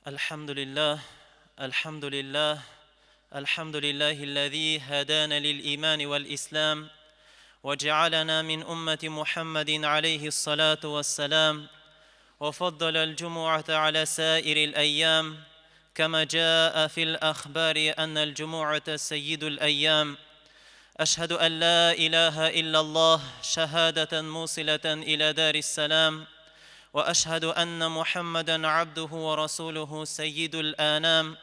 الحمد لله الحمد لله الحمد لله الذي هدانا للإيمان والإسلام وجعلنا من أمة محمد عليه الصلاة والسلام وفضل الجمعة على سائر الأيام كما جاء في الأخبار أن الجمعة سيد الأيام أشهد أن لا إله إلا الله شهادة موصلة إلى دار السلام وأشهد أن محمدا عبده ورسوله سيد الآنام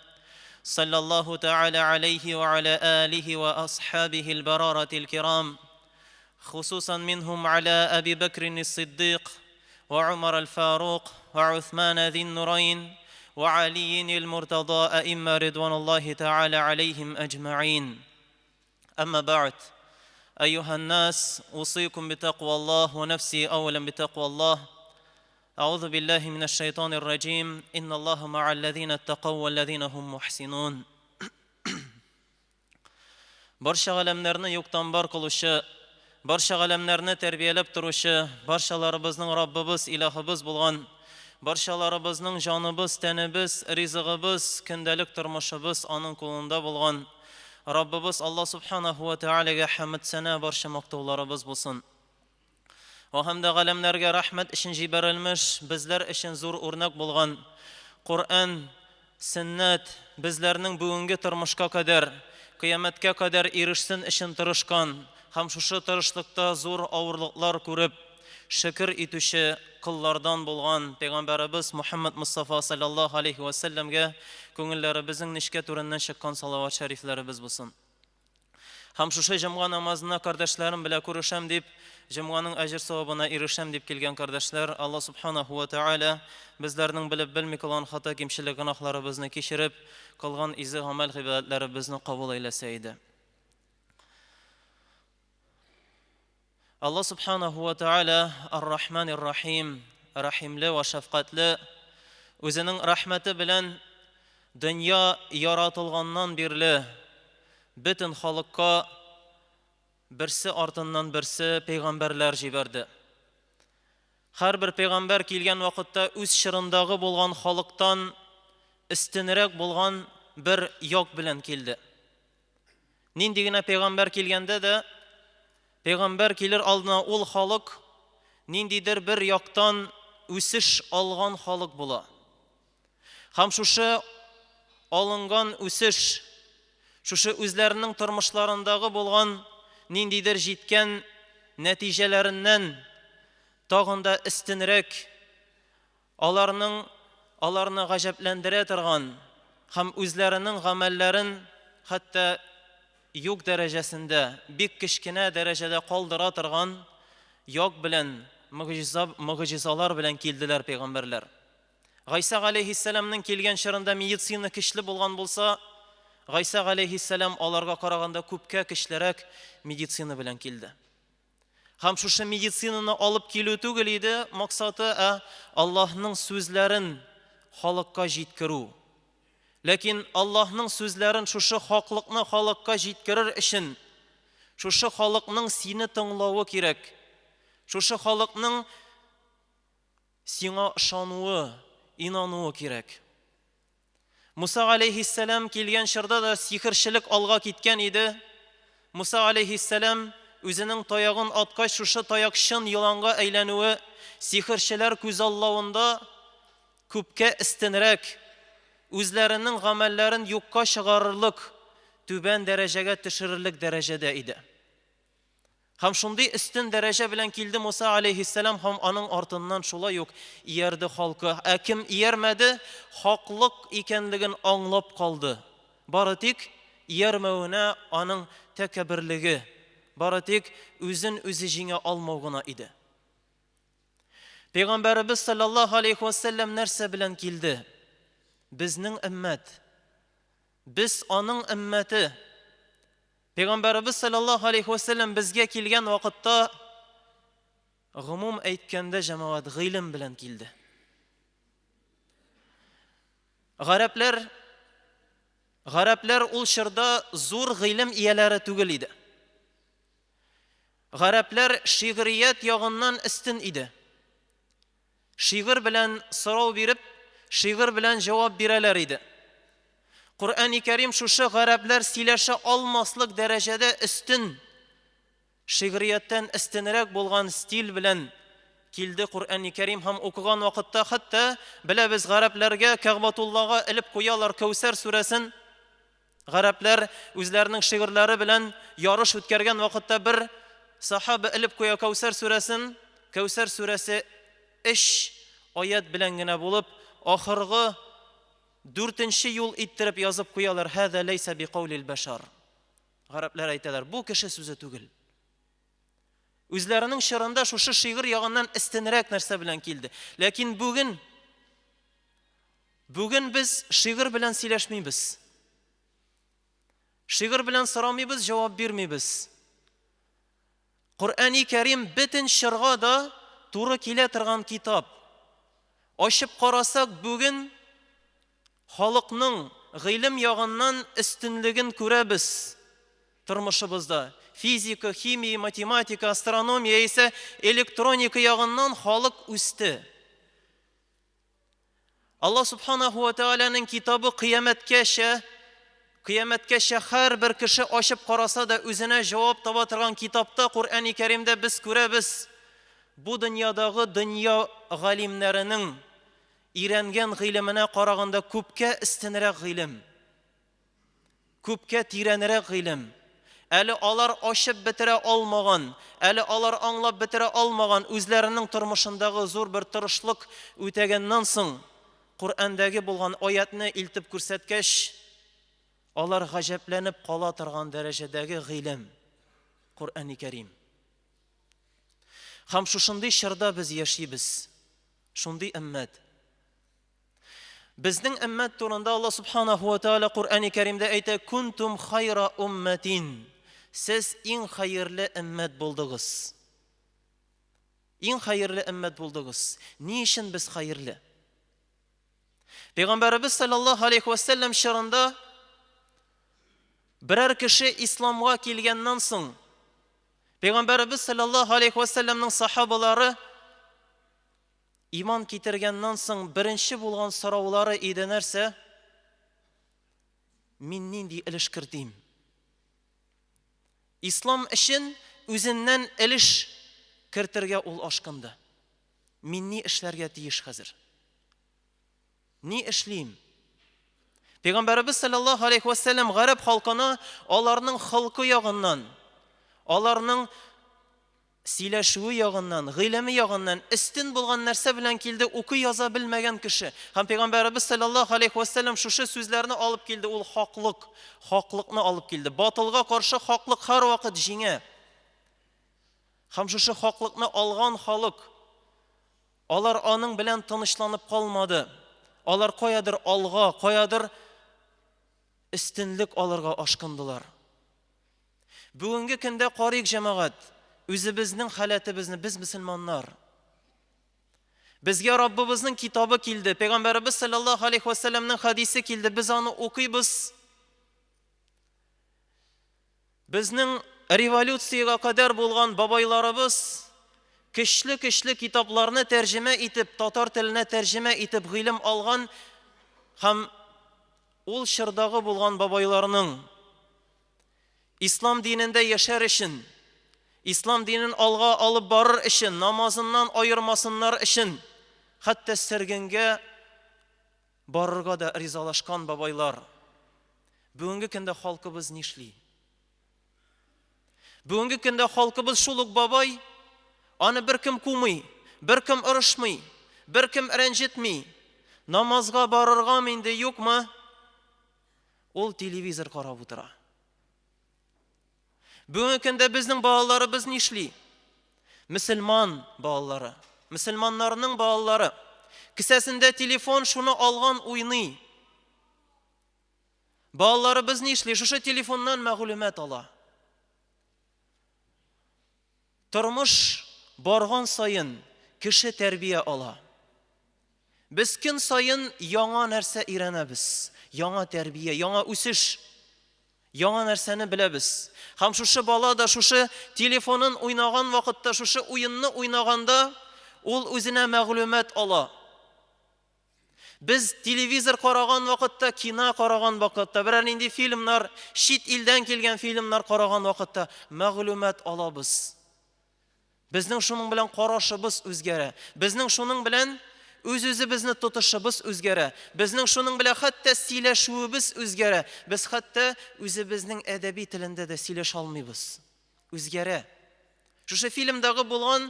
صلى الله تعالى عليه وعلى آله وأصحابه البرارة الكرام خصوصا منهم على أبي بكر الصديق وعمر الفاروق وعثمان ذي النورين وعلي المرتضى أئمة رضوان الله تعالى عليهم أجمعين أما بعد أيها الناس أوصيكم بتقوى الله ونفسي أولا بتقوى الله أعوذ بالله من الشيطان الرجيم إن الله مع الذين اتقوا والذين هم محسنون Барча галәмнәрне юктан бар кылучы, барча галәмнәрне тәрбияләп торучы, барчаларыбызның Раббыбыз, Илаһыбыз булган, барчаларыбызның җаныбыз, тәнебез, ризыгыбыз, көндәлек тормышыбыз Аның кулында булган Раббыбыз Алла Субханаху ва Тәгаләгә хәмд-сәна барча мактауларыбыз булсын. Вә һәм дә галәмнәргә рәхмәт өчен җибәрелмеш, безләр өчен зур үрнәк булган Коръән, сөннәт безләрнең бүгенге тормышка кадәр, кыямәткә кадәр ирешсен өчен тырышкан һәм шушы тырышлыкта зур авырлыклар күреп, шөкер итүче коллардан булган пәйгамбәребез Мухәммәд Мостафа салләллаһу алейһи вә сәлләмгә күңелләребезнең нечкә түреннән чыккан салават шәрифләребез булсын. Һәм шушы җомга намазына кардәшләрем белән күрешәм дип, җомганың әҗер-савабына ирешәм дип килгән кардәшләр, Алла субханаху ва тааля безләрнең белеп белми кылган хата, кимчелек, гөнаһларыбызны кичереп, кылган изге гамәл-гыйбадәтләребезне кабул әйләсә иде. Алла субханаху ва тааля Ар-Рахманир-Рахим, Рәхимле вә шәфкатьле, үзенең рәхмәте белән дөнья яратылганнан бирле бөтен халыкка берсе артыннан берсе пәйгамбәрләр җибәрде. Һәрбер пәйгамбәр килгән вакытта үз чорындагы булган халыктан өстенрәк булган бер як белән килде. Нинди генә пәйгамбәр килгәндә дә, пәйгамбәр килер алдына ул халык ниндидер бер яктан үсеш алган халык була. Һәм шушы алынган үсеш, шушы үзләренең тормышларындагы булган ниндидер җиткән нәтиҗәләреннән тагын да өстенрәк, аларның аларны гаҗәпләндерә торган һәм үзләренең гамәлләрен хәтта юк дәрәҗәсендә, бик кечкенә дәрәҗәдә калдыра торган як белән, могҗиза, могҗизалар белән килделәр пәйгамбәрләр. Гайсә галәйһиссәламнең килгән чорында медицина көчле булган булса, Гайсә галәйһиссәлам аларга караганда күпкә көчлерәк медицина белән килде. Һәм шушы медицинаны алып килү түгел иде максаты, ә Аллаһның сүзләрен халыкка җиткерү. Ләкин Аллаһның сүзләрен шушы хаклыкны халыкка җиткерер өчен шушы халыкның сине тыңлавы кирәк. Шушы халыкның Сиңа ышануы, инануы кирәк. Муса галәйһиссәлам килгән чорда да сихерчелек алга киткән иде. Муса галәйһиссәлам үзенең таягын аткач, шушы таяк чын еланга әйләнүе сихерчеләр күзаллавында күпкә өстенрәк, үзләренең гамәлләрен юкка чыгарырлык, түбән дәрәҗәгә төшерерлек дәрәҗәдә иде. Һәм шундый өстен дәрәҗә белән килде Муса алейһиссәлам һәм аның артыннан шулай ук иярде халкы. Ә кем иярмәде, хаклык икәнлеген аңлап калды. Бары тик иярмәвенә аның тәкәбберлеге, бары тик үзен үзе җиңә алмау гына иде. Пәйгамбәребез саллаллаһу алейһи вә сәлләм нәрсә белән килде? Безнең өммәт. Без аның өммәте. Пәйгамбәребез саллаллаһу алейхи вә сәлләм безгә килгән вакытта гомум әйткәндә җәмәгать гыйлем белән килде. Гарәпләр гарәпләр ул чорда зур гыйлем ияләре түгел иде. Гарәпләр шигърият ягыннан өстен иде. Шигырь белән сорау биреп, шигырь белән җавап бирәләр иде. Коръәни Кәрим шушы гарәпләр сөйләшә алмаслык дәрәҗәдә өстен, шигърияттән өстенрәк булган стиль белән килде Коръәни Кәрим һәм укыган вакытта хәтта беләбез гарәпләргә Кәгъбатуллага элеп куялар Кәүсәр сүрәсен. Гарәпләр үзләренең шигырьләре белән ярыш үткәргән вакытта бер сахаба элеп куя Кәүсәр сүрәсен. Кәүсәр сүрәсе өч аять белән генә булып, ахыргы Дүртенче юл иттереп язып куялар, Һәзә ләйсә бикаулил бәшәр. Гарәпләр әйтәләр, бу кеше сүзе түгел. Үзләренең чорында шушы шигырь ягыннан өстенрәк нәрсә белән килде. Ләкин бүген бүген без шигырь белән сөйләшмибез. Шигырь белән сорамыйбыз, җавап бирмибез. Коръәни Кәрим бөтен чорга да туры килә торган китап. Ачып карасак, бүген халыкның гыйлем ягыннан өстенлеген күрәбез тормышыбызда. Физика, химия, математика, астрономия яисә электроника ягыннан халык үсте. Аллаһ Субханаху ва Тәгаләнең китабы кыямәткәчә, кыямәткәчә һәрбер кеше ачып караса да үзенә җавап таба торган китапта, Коръәни Кәримдә без күрәбез, бу дөньядагы дөнья галимнәренең өйрәнгән гыйлеменә караганда күпкә өстенрәк гыйлем. Күпкә тирәнрәк гыйлем. Әле алар ачып бетерә алмаган, әле алар аңлап бетерә алмаган үзләренең тормышындагы зур бер тырышлык үтәгәннән соң, Коръәндәге булган аятьне илтеп күрсәткәч, алар гаҗәпләнеп кала торган дәрәҗәдәге гыйлем, Коръәни Кәрим. Һәм шушындый чорда без яшибез. Шундый өммәт. Безнең өммәт турында Аллаһ Субханаху ва Тааля Коръәни Кәримдә әйтә, Кунтум хайра уммәтин. Сез иң хәерле өммәт булдыгыз. Иң хәерле өммәт булдыгыз. Ни өчен без хәерле? Пәйгамбәребез саллаллаһу алейхи ва сәлләм чорында берәр кеше исламга килгәннән соң, Пәйгамбәребез саллаллаһу алейхи ва сәлләмнең сахабалары Иман китергәннән соң беренче булган сораулары иде нәрсә? Мин нинди өлеш кертим? Ислам өчен үзеннән өлеш кертергә ул ашкынды. Мин ни эшләргә тиеш хәзер? Ни эшлим? Пәйгамбәребез саллаллаһу алейхи ва сәлләм гарәп халкына аларның холкы ягыннан, аларның сөйләшүе ягыннан, гыйлеме ягыннан өстен булган нәрсә белән килде, укый-яза белмәгән кеше. Һәм Пәйгамбәребез салләллаһу алейһи вә сәлләм шушы сүзләрне алып килде, ул хаклык, хаклыкны алып килде. Батылга каршы хаклык һәрвакыт җиңә. Һәм шушы хаклыкны алган халык, алар аның белән тынычланып калмады. Алар каядыр алга, каядыр өстенлек алырга ашкындылар. Бүгенге көндә карыйк, җәмәгать, үзебезнең халәтебезне, без мөселманнар. Безгә Раббыбызның китабы килде, Пәйгамбәребез саллаллаһу алейхи ва сәлләмнең хадисе килде, без аны укыйбыз. Безнең революциягә кадәр булган бабайларыбыз көчле-көчле китапларны тәрҗемә итеп, татар теленә тәрҗемә итеп гыйлем алган һәм ул чордагы булган бабайларның Ислам динендә яшәр өчен, ислам динен алга алып барыр өчен, намазыннан аермасыннар өчен, хәтта сөргенгә барырга да ризалашкан бабайлар. Бүгенге көндә халкыбыз нишли? Бүгенге көндә халкыбыз шул ук бабай, аны беркем кумый, беркем орышмый, беркем рәнҗетми. Намазга барыргамы инде, юкмы? Ул телевизор карап утыра. Бүгенге көндә безнең балаларыбыз нишли? Мөселман балалары, мөселманнарның балалары. Кесәсендә телефон, шуны алган уйный. Балаларыбыз нишли? Шушы телефоннан мәгълүмат ала. Тормыш барган саен кеше тәрбия ала. Без көн саен яңа нәрсә өйрәнәбез, яңа тәрбия, яңа үсеш, яңа нәрсәне беләбез. Һәм шушы бала да шушы телефонын уйнаган вакытта, шушы уенны уйнаганда, ул үзенә мәгълүмат ала. Без телевизор караган вакытта, кино караган вакытта, берәр нинди фильмнар, чит илдән килгән фильмнар караган вакытта мәгълүмат алабыз. Безнең шуның белән карашыбыз үзгәрә. Безнең шуның белән үз-үзебезне тотышыбыз үзгәрә. Безнең шуның белән хәтта сөйләшүебез үзгәрә. Без хәтта үзебезнең әдәби телендә дә сөйләшә алмыйбыз. Үзгәрә. Шушы фильмдагы булган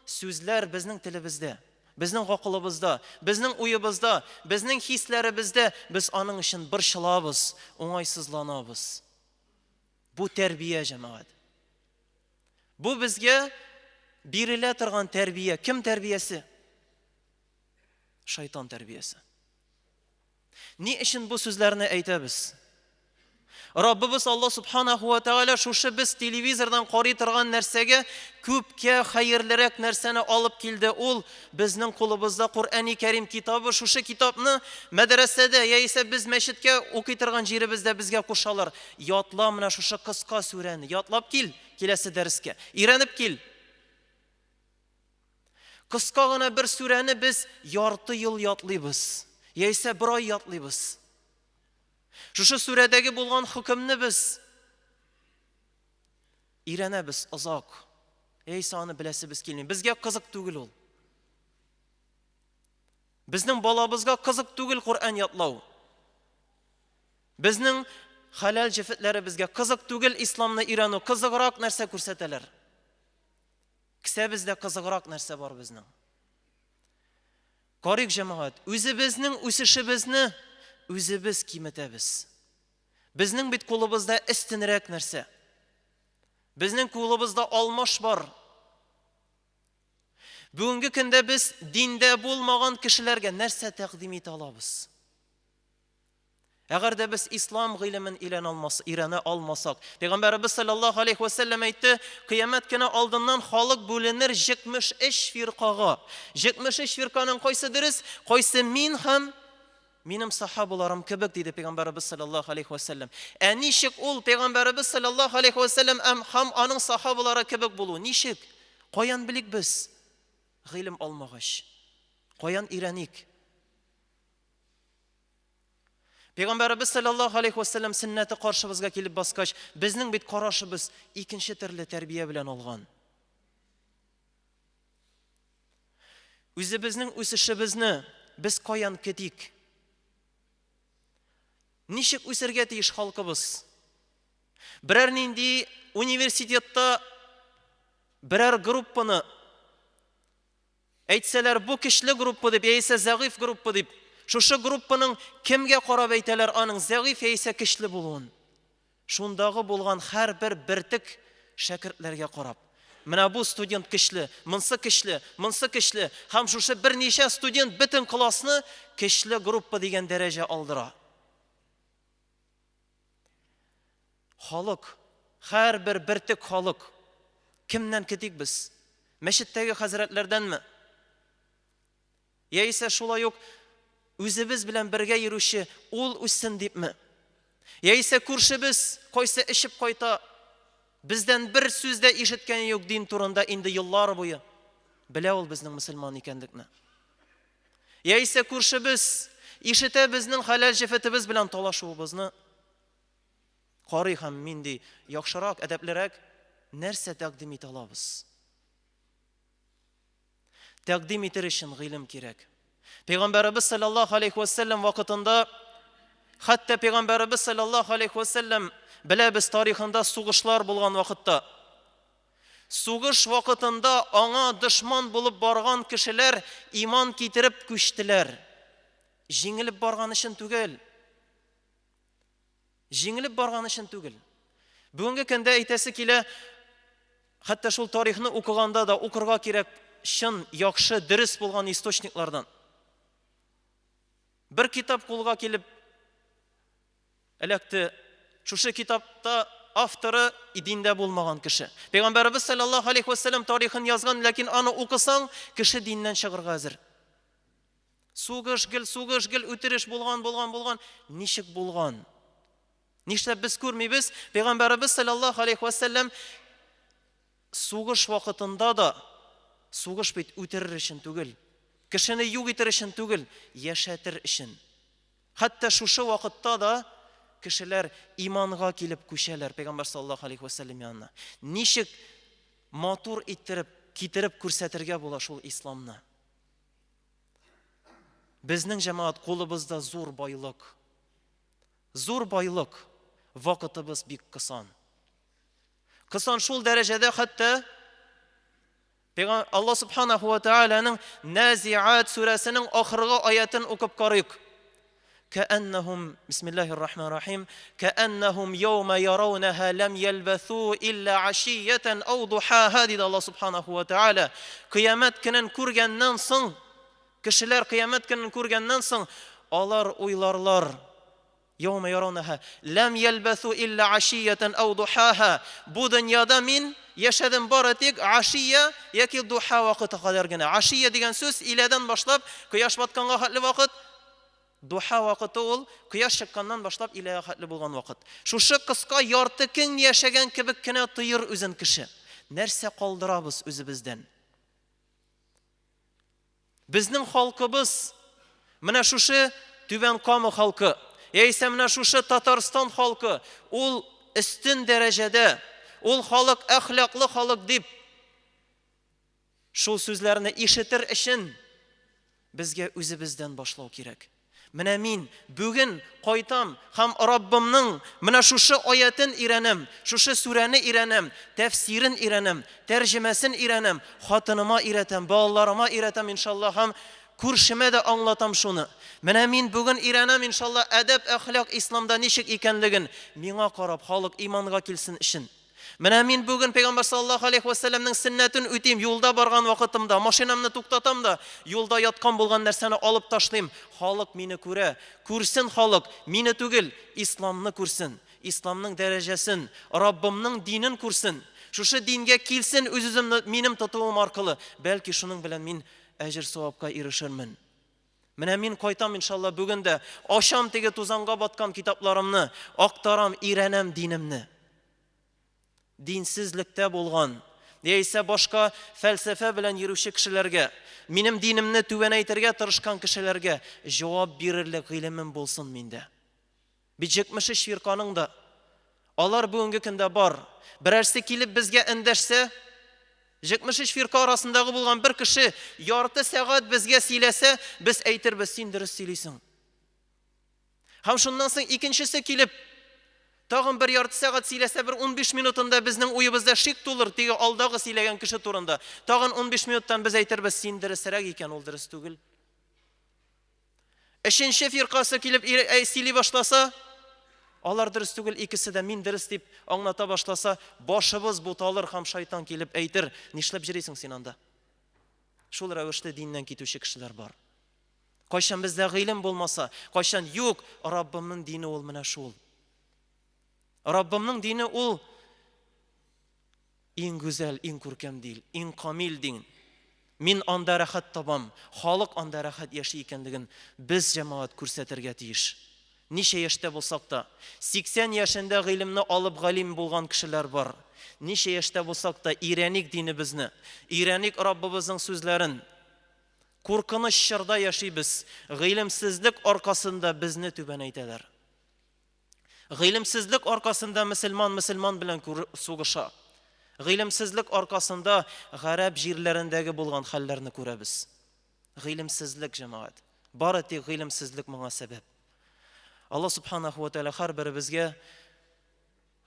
сүзләр безнең телебездә, безнең гакылыбызда, безнең уебызда, безнең хисләребездә, без аның өчен борчылабыз, уңайсызланабыз. Бу тәрбия, җәмәгать. Бу безгә бирелә торган тәрбия. Кем тәрбиясе? Шайтан тәрбиясе. Ни өчен бу сүзләрне әйтәбез? Раббыбыз Аллаһ Субханаху ва Тааля шушы без телевизордан карый торган нәрсәгә күпкә хәерлерәк нәрсәне алып килде. Ул безнең кулыбызда Коръәни Кәрим китабы. Шушы китапны мәдрәсәдә яисә без мәчеткә укый торган җиребездә безгә кушалар. Ятла менә шушы кыска сүрәне. Ятлап кил киләсе дәрескә. Өйрәнеп кил. Кыска гына бер сүрәне без ярты ел ятлыйбыз, яисә бер ай ятлыйбыз. Шушы сүрәдәге булган хөкемне без өйрәнәбез озак. Яисә аны беләсебез килми. Безгә кызык түгел ул. Безнең балабызга кызык түгел Коръән ятлау. Безнең хәләл җефетләребезгә кызык түгел исламны өйрәнү, кызыграк нәрсә күрсәтәләр. Кесәбездә кызыграк нәрсә бар безнең. Карыйк, җәмәгать, үзебезнең үсешебезне үзебез киметәбез. Безнең бит кулыбызда өстенрәк нәрсә. Безнең кулыбызда алмаш бар. Бүгенге көндә без диндә булмаган кешеләргә нәрсә тәкъдим итә алабыз? Әгәр дә без ислам гыйлемен өйрәнә алмасак, Пәйгамбәребез саллаллаһу алейхи ва сәлләм әйтте, кыямәт көне алдыннан халык бүленер 73 фиркага. 73 фирканың кайсы дөрес, кайсы мин һәм минем сахабаларым кебек, диде Пәйгамбәребез саллаллаһу алейхи ва сәлләм. Ә ничек ул Пәйгамбәребез саллаллаһу алейхи ва сәлләм һәм аның сахабалары кебек булу? Ничек? Каян белик без? Гыйлем алмагач. Каян өйрәник? Пәйгамбәребез саллаллаһу алейхи вәсәлләм сөннәте каршыбызга килеп баскач, безнең бит карашыбыз икенче төрле тәрбия белән алган. Үзебезнең үсешебезне без каян көтик? Ничек үсергә тиеш халкыбыз? Берәр нинди университетта берәр группаны Әйтсәләр, бу көчле группа дип, яисә зәгыйфь группа дип, шушы группаның кемгә карап әйтәләр аның зәгыйфь яисә көчле булуын? Шундагы булган һәрбер бертек шәкертләргә карап. Менә бу студент көчле, монсы көчле, монсы көчле, һәм шушы берничә студент бөтен классны көчле группа дигән дәрәҗә алдыра. Халык, һәрбер бертек халык. Кемнән көтик без? Мәчеттәге хәзрәтләрдәнме? Яисә шулай ук үзебез белән бергә йөрүче ул үссен дипме? Яисә күршебез кайсы эчеп кайта, бездән бер сүз дә ишеткәне юк дин турында инде еллар буе. Белә ул безнең мөселман икәнлекне. Яисә күршебез ишетә безнең хәләл җефетебез белән талашуыбызны. Карый һәм мин ди, яхшырак, әдәплерәк нәрсә тәкъдим итә алабыз? Тәкъдим итер өчен гыйлем кирәк. Пәйгамбәребез саллаллаһу алейхи ва сәлләм вакытында хәтта пәйгамбәребез саллаллаһу алейхи ва сәлләм беләбез тарихында сугышлар булган вакытта сугыш вакытында аңа дошман булып барган кешеләр иман китереп күчтеләр. Җиңелеп барган өчен түгел. Җиңелеп барган өчен түгел. Бүгенге көндә әйтәсе килә, хәтта шул тарихны укыганда да укырга кирәк чын, яхшы, дөрес булган источниклардан. Бер китап кулга килеп эләкте. Шушы китапта авторы диндә булмаган кеше. Пәйгамбәребез саллаллаһу алейхи вәсәлләм тарихын язган, ләкин аны укысаң, кеше диннән чыгарга әзер. Сугыш гел, сугыш гел, үтереш булган, булган, булган. Ничек булган? Нишләп без күрмибез? Пәйгамбәребез саллаллаһу алейхи ва сәлләм сугыш вакытында да сугыш бит үтерер өчен түгел. Кешене юк итер өчен түгел, яшәтер өчен. Хәтта шушы вакытта да кешеләр иманга килеп күчәләр Пәйгамбәр саллаллаһу алейхи ва сәлләм янына. Ничек матур иттереп, китереп күрсәтергә була шул исламны? Безнең җәмәгать кулыбызда зур байлык. Зур байлык, вакытыбыз бик кысан. Кысан шул дәрәҗәдә хәтта Алла Субханаху ва Тааляның Назиат сүрәсенең ахыргы аятын укып карыйк. Кәәннәһум Бисмиллаһир Рахманир Рахим Кәәннәһум яума яравнаһа лам ялбасу илля ашиятан ау духаха диде Алла Субханаху ва Тааля. Кыямәт көнен күргәннән соң, кешеләр кыямәт көнен күргәннән соң, алар уйларлар, Яума яравнаһа ләм ялбасу илля ашиятан ау духаха. Бу дөньяда мин яшәдем бары тик ашия яки духа вакыты кадәр генә. Ашия дигән сүз иләдән башлап кояш батканга хәтле вакыт. Духа вакыты ул кояш чыкканнан башлап иләгә хәтле булган вакыт. Шушы кыска ярты көн яшәгән кебек кенә тоер үзен кеше. Нәрсә калдырабыз үзебездән? Безнең халкыбыз, менә шушы Түбән Кама халкы, яисә менә шушы Татарстан халкы, ул өстен дәрәҗәдә, ул халык әхлаклы халык дип, шул сүзләрне ишетер өчен безгә үзебездән башлау кирәк. Менә мин бүген кайтам һәм Раббымның менә шушы аятен өйрәнәм, шушы сүрәне өйрәнәм, тәфсирен өйрәнәм, тәрҗемәсен өйрәнәм, хатыныма өйрәтәм, балаларыма өйрәтәм, иншалла, һәм күршемә дә аңлатам шуны. Менә мин бүген өйрәнәм, иншалла, әдәп-әхлак исламда ничек икәнлеген, миңа карап халык иманга килсен өчен. Менә мин бүген Пәйгамбәр саллаллаһу алейхи ва сәлләмнең сөннәтен үтим, юлда барган вакытымда, машинамны туктатам да, юлда яткан булган нәрсәне алып ташлыйм. Халык мине күрә. Күрсен халык, мине түгел, исламны күрсен. Исламның дәрәҗәсен, Раббымның динен күрсен. Шушы дингә килсен үз-үземне минем тотуым аркылы. Бәлки шуның белән мин әҗер-савапка ирешермен. Менә мин кайтам, иншалла, бүген дә ачам теге тузанга баткан китапларымны, актарам, өйрәнәм динемне. Динсезлектә булган, яисә башка фәлсәфә белән йөрүче кешеләргә, минем динемне түбәнәйтергә тырышкан кешеләргә җавап бирерлек гыйлемем булсын миндә. Бит 73 фирканың да алар бүгенге көндә бар. Берәрсе килеп безгә эндәшсә, 73 фирка арасындагы булган бер кеше ярты сәгать безгә сөйләсә, без әйтербез, син дөрес сөйлисең. Һәм шуннан соң икенчесе килеп, тагын бер ярты сәгать сөйләсә, бер 15 минутында безнең уебызда шик тулыр, теге алдагы сөйләгән кеше турында. Тагын 15 минуттан без әйтербез, син дөресрәк икән, ул дөрес түгел. Өченче фиркасы килеп сөйли башласа, алар дөрес түгел, икесе дә мин дөрес дип аңлата башласа, башыбыз буталыр һәм шайтан килеп әйтер, нишләп йөрисең син анда? Шул рәвешле диннән китүче кешеләр бар. Кайчан бездә гыйлем булмаса, кайчан юк, Раббымның дине ул менә шул. Раббымның дине ул иң гүзәл, иң күркәм дин, иң камил дин. Мин анда рәхәт табам, халык анда рәхәт яши икәнлеген без җәмәгать күрсәтергә тиеш. Ничә яшьтә булсак та, 80 яшендә гыйлемне алып галим булган кешеләр бар. Ничә яшьтә булсак та, өйрәник динебезне, өйрәник Раббыбызның сүзләрен. Куркыныч чорда яшибез, гыйлемсезлек аркасында безне түбәнәйтәләр. Гыйлемсезлек аркасында мөселман мөселман белән сугыша. Гыйлемсезлек аркасында гарәп җирләрендәге булган хәлләрне күрәбез. Гыйлемсезлек, җәмәгать. Бары тик гыйлемсезлек моңа сәбәп. Алла субханаху ва тәгалә һәрберебезгә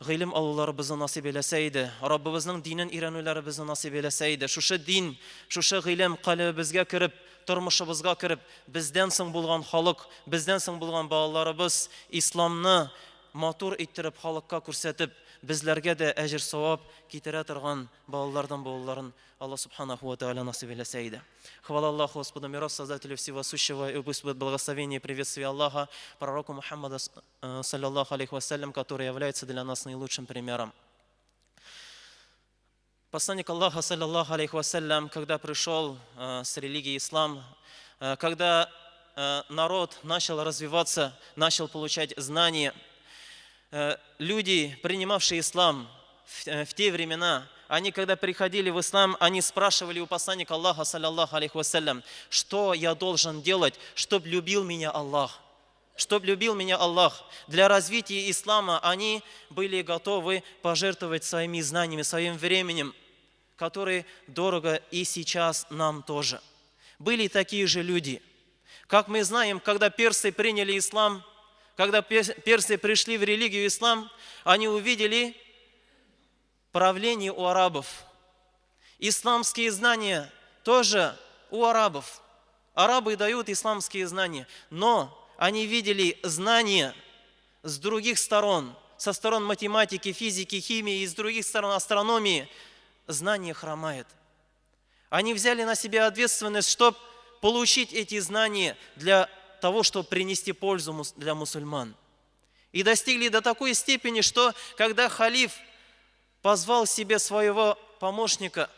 гыйлем алуларыбызны насыйп әйләсә иде. Раббыбызның динен өйрәнүләребезне насыйп әйләсә иде. Шушы дин, шушы гыйлем калебебезгә кереп, тормышыбызга кереп, бездән соң булган халык, бездән соң булган балаларыбыз исламны матур иттереп халыкка күрсәтеп, безләргә дә әҗер-савап китерә торган балалардан булуларын Алла Субханаху ва Тааля насыйп әйләсә иде. Хвала Аллаху, Господу миров, Создателю всего сущего, и пусть будет благословение и приветствие Аллаха, пророку Мухаммада, саллаллаху алейхи вассалям, который является для нас наилучшим примером. Посланник Аллаха, саллаллаху алейхи вассалям, когда пришел с религией ислам, когда народ начал развиваться, начал получать знания, люди, принимавшие ислам в те времена, они когда приходили в ислам, они спрашивали у посланника Аллаха, саллаллаху алейхи вассалям, что я должен делать, чтобы любил меня Аллах? Чтоб любил меня Аллах. Для развития ислама они были готовы пожертвовать своими знаниями, своим временем, которые дорого и сейчас нам тоже. Были такие же люди. Как мы знаем, когда персы приняли ислам, когда персы пришли в религию ислам, они увидели правление у арабов. Исламские знания тоже у арабов. Арабы дают исламские знания, но они видели знания с других сторон, со сторон математики, физики, химии и с других сторон астрономии. Знание хромает. Они взяли на себя ответственность, чтобы получить эти знания для того, чтобы принести пользу для мусульман. И достигли до такой степени, что когда халиф позвал себе своего помощника,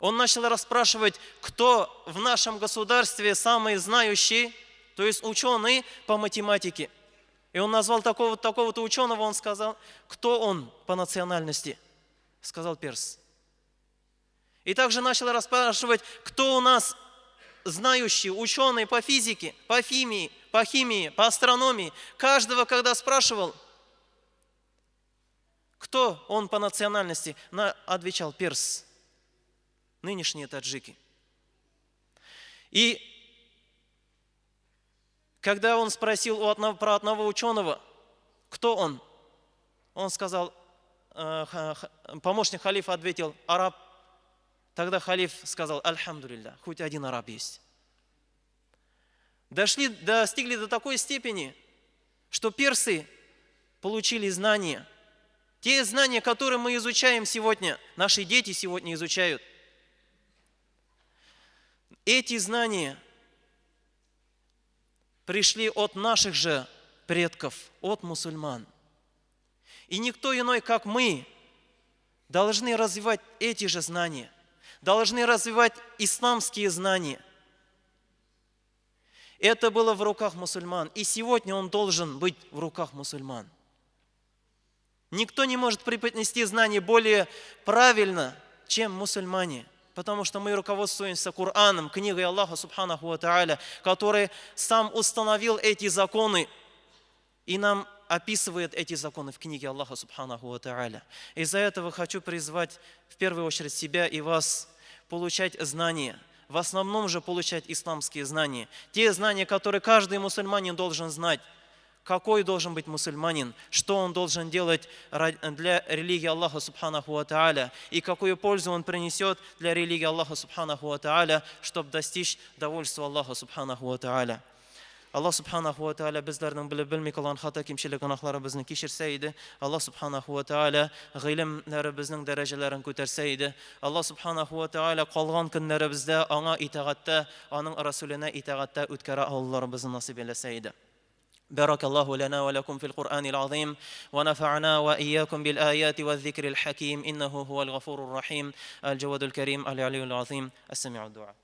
он начал расспрашивать, кто в нашем государстве самый знающий, то есть ученый по математике. И он назвал такого-то, такого-то ученого, он сказал, кто он по национальности? Сказал перс. И также начал расспрашивать, кто у нас знающий, ученый по физике, по химии, по астрономии. Каждого, когда спрашивал, кто он по национальности, отвечал перс, нынешние таджики. И когда он спросил про одного ученого, кто он, он сказал, помощник халифа ответил, араб. Тогда халиф сказал, альхамдулилля, хоть один араб есть. Достигли до такой степени, что персы получили знания. Те знания, которые мы изучаем сегодня, наши дети сегодня изучают. Эти знания пришли от наших же предков, от мусульман. И никто иной, как мы, должны развивать эти же знания, должны развивать исламские знания. Это было в руках мусульман, и сегодня он должен быть в руках мусульман. Никто не может преподнести знания более правильно, чем мусульмане, потому что мы руководствуемся Кораном, книгой Аллаха Субханаху ва Тааля, который сам установил эти законы и нам описывает эти законы в книге Аллаха Субханаху ва Тааля. Из-за этого хочу призвать в первую очередь себя и вас получать знания, в основном же получать исламские знания, те знания, которые каждый мусульманин должен знать. Какой должен быть мусульманин, что он должен делать для религии Аллаха Субханаху ва Тааля и какую пользу он принесет для религии Аллаха Субханаху ва Тааля, чтобы достичь довольства Аллаха Субханаху ва Тааля. Аллаһ Субханаху ва Тааля безләрнең белеп белми кылган хата кимчелек гөнаһларыбызны кичерсә иде. Аллаһ Субханаху ва Тааля гыйлемнәребезнең дәрәҗәләрен күтәрсә иде. Аллаһ Субханаху ва Тааля калган көннәребездә аңа итагатьтә, аның Расуленә итагатьтә үткәрә алуларыбызны насыйп әйләсә иде. بارك الله لنا ولكم في القرآن العظيم ونفعنا وإياكم بالآيات والذكر الحكيم إنه هو الغفور الرحيم الجواد الكريم العلي العظيم السميع الدعاء.